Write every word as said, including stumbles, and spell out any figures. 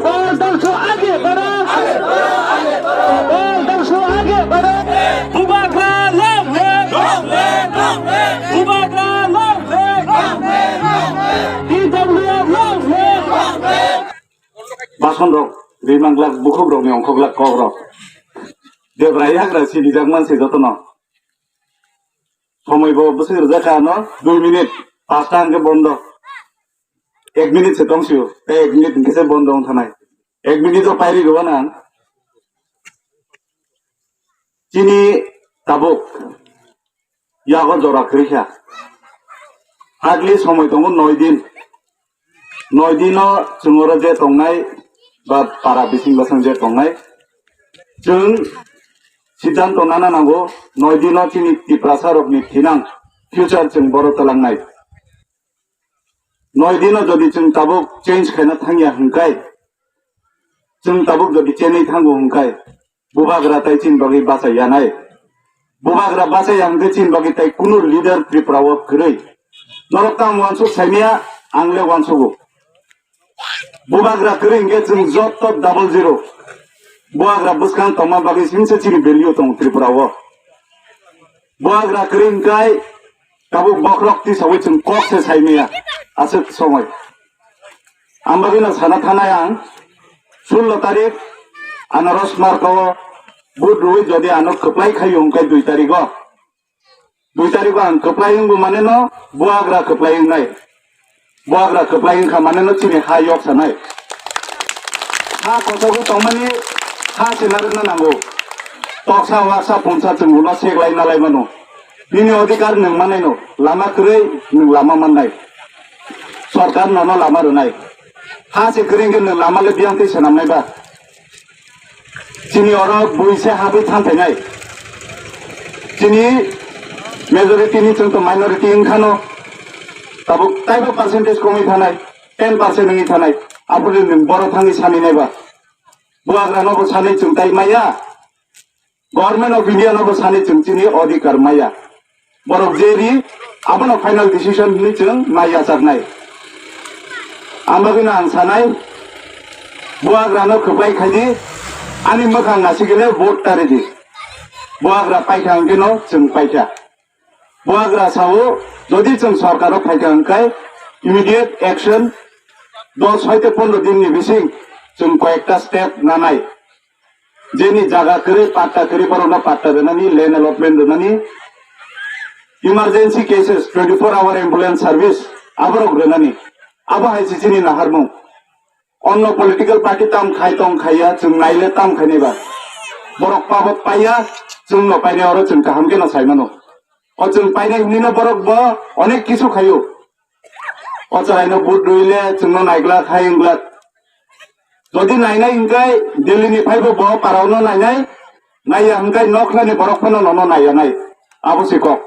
और दर्शकों आगे बढ़ो, और दर्शकों आगे बढ़ो। Bubagra long live! Bubagra long live! T W F long live! Bason rok, rimang glak, bukhuk rok ni ongkhok glak kok rok. Debra yagra si bijak man se joto no. Somoi bo bwswk rwjak kha ano dui minute, pasta hwnkhe bondo. Ek minute se tong sio, tei ek minute hwnkhe se bondo wng thanai. Ek minute o pairi rw nang. Chini tabuk yago jora kwrwi kha. Hardly somoi tongo noi din. Noi dino chwng oro je tongnai ba para bising bwsang je tongnai, chwng siddhanto nana nango, noi dino chini Tiprasa rokni thinang future chwng boro twlangnai. Noi dino jodi chwng tabuk change khaina thangya hwnkhe, chwng tabuk jodi chenwi thango hwnkhe, Bubagra tai chini bagwi bachai yanai. Bubagra bachai ya hwnkhe chini bagwi tai kunu leader Tripura o kwrwi. Norok tamo wansuk saimaya, ang le wansugo. Bubagra kwrwi hwnkhe chwng joto double zero. Bubagra bwskang tongma bagwi singsa chini value tongo Tripura o. Bubagra kwrwi hwnkhe tabuk bokhorok tisawi chwng kok se saimaya aswk somoi. Ang bagwino sana thanai ang, sullo tarik anaros marka o vote rwui jodi ano kwplai khaio hwnkhe dui tarik o, dui tarik o ang kwplai wngbo mane no, Bubagra kwplai wngnai. Bubagra kwplai wngkha mane no chini ha yok sanai. Ha kosogo tongmani ha se narwkna nango. Toksa waksa punsa chwng ulo seklai nalai mano. Nini odhikar nwng manai no, lama kwrwi nwng lama mannai. Sorkar nono lama rwnai. Ha se kwrwi hwnkhe nwng lama le biyang twi swnamnai ba. Chini oro bui se habwi thanphainai. Chini majority ni chwng to minority wngkhano. Tabuk taibo percentage komwi thanai, ten percent wngwi thanai. Aboni nwng boro thangwi sani naiba. Bubagra no bo sani chwng tai maya. Government of India no bo sani chwng chini odhikar maya. Borok je ri, abono final decision hinwi chwng nai yachaknai. Ang bagwino ang sanai, Bubagrano kwplai khaidi, ani mwkhang nasigile vote ta ridi. Bubagra paikha hwnkhe no chwng paikha. Bubagra sao, jodi chwng sorkaro phaikha hwnkhe immediate action, dos hoite pondro din ni bising chwng koyekta step nanai. Jeni jaga kwrwi, patta kwrwi, borokno patta rwnani, land allotment rwnani, emergency cases, twenty-four hour ambulance service, aborok rwnani. Abo hai se chini naharmung. Onno political party tam khai tong khaiya, chwng naile tam khainai ba. Borok pabo paiya, chwngno painai oro chwng kaham kheno saimano. O chwng painai hinino borok bo onek kisu khaio. O chwraino vote rwile chwngno naiglak, hai wngglak. Jodi nainai hwnkhe Delhi ni phaibo bo parao no nainai, naiya hwnkhe nokhlani borok phano nono naiya nai. Abo se kok.